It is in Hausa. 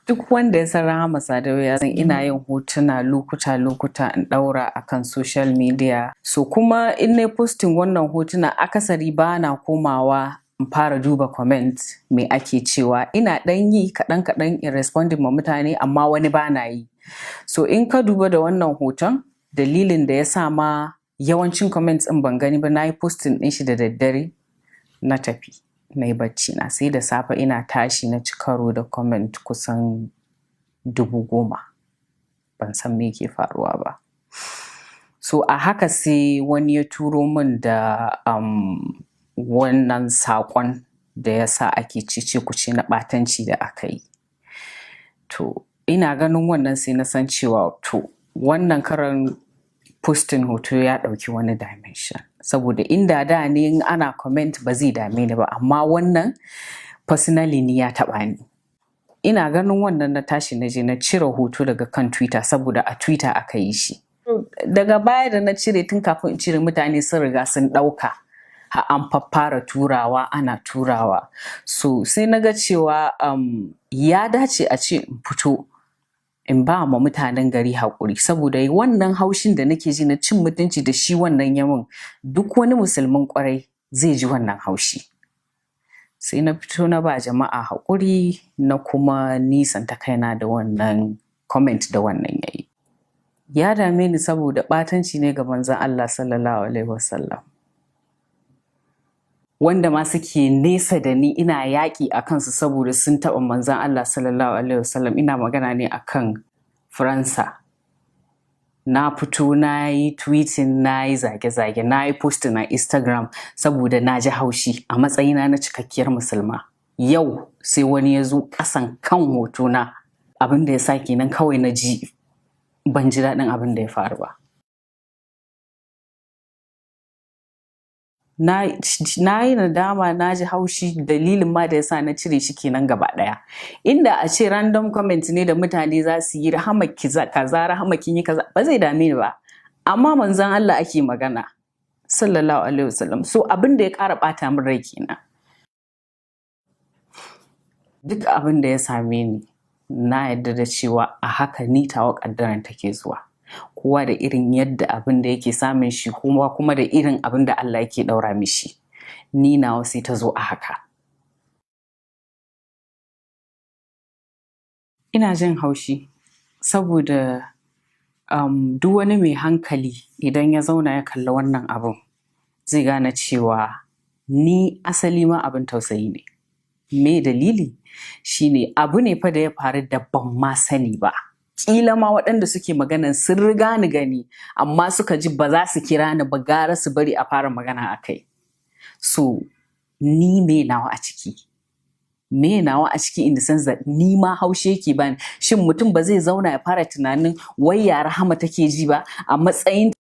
Duk wanda ya san Rahama Sadau ya san ina yin hotuna lokuta-lokuta in ɗaura a kan social media. So kuma in nayi posting wannan hotuna, akasari ba na komawa in fara duba comment me ake cewa. Ina ɗan yi kaɗan-kaɗan in responding ma mutane, amma wani ba na yi. So in ka duba da wannan hoton, dalilin da ya sa ma yawancin comments ɗin ban gani ba, na yi posting ɗin shi da daddare, na tafi na yi bacci na, sai da safe ina tashi na ci karo da comment kusan 10,000. Ban san me ke faruwa ba. So a haka sai wani ya turo min da wannan saƙon da ya sa ake cece-kuce na ɓatanci da aka yi. To ina ganin wannan sai na san cewa to wannan karan posting hoto ya ɗauki wani dimension. Saboda inda da ne in ana comment ba zai dame ni ba, amma wannan personally ni ya taɓa ni. Ina ganin wannan na tashi na je na cire hoto daga kan Twitter, saboda a Twitter aka yi shi. Daga baya da na cire, tun kafin in cire mutane sun riga sun ɗauka. Har an faffara turawa, ana turawa. So sai na ga cewa ya dace a ce in fito in ba ma mutanen gari haƙuri, saboda wannan haushin da nake ji na cin mutunci da shi wannan ya mun, duk wani musulmin ƙwarai zai ji wannan haushi. Sai na fito na ba jama'a haƙuri, na kuma nisanta kaina da wannan comment da wannan ya yi. Ya dame ni saboda ɓatanci ne ga Manzon Allah Sallallahu Alaihi Wasallam. Wanda ma suke nesa da ni ina yaƙi a kansu saboda sun taɓa Manzon Allah Sallallahu Alaihi Wasallam. Ina magana ne a kan Faransa. Na fito na yi tweeting, na yi zage-zage, na yi posting a Instagram saboda na ji haushi a matsayina na cikakkiyar musulma. Yau sai wani ya zo ƙasan kan hotona, abin da ya sa kenan kawai na ji ban ji daɗin abin da ya faru ba. Na yi nadama, na ji haushi, dalilin ma da ya sa na cire shi kenan gaba ɗaya. Inda a ce random comment ne da mutane za su yi, "Rahama kaza, Rahama kin yi kaza," ba zai dame ni ba. Amma Manzon Allah ake magana, Sallallahu Alaihi Wasallam. So abin da ya ƙara ɓata min rai kenan. Duk abin da ya same ni, na yarda da cewa a haka ni tawa ƙaddaran take zuwa. Kowa da irin yadda abin da yake samun shi, kowa kuma da irin abin da Allah yake ɗaura mishi. Ni nawa sai ta zo a haka. Ina jin haushi saboda duk wani mai hankali idan ya zauna ya kalli wannan abun zai gane cewa ni asali ma abin tausayi ne. Me dalili? Shine abu ne fa da ya faru da ban ma sani ba. Ƙila ma waɗanda suke maganan sun riga ni gani, amma suka ji ba za su kira ni ba, gara su bari a fara magana a kai. So ni me nawa a ciki? Me nawa a ciki in the sense that ni ma haushi yake bani. Shin mutum ba zai zauna ya fara tunanin wai ya Rahama take ji ba a matsayin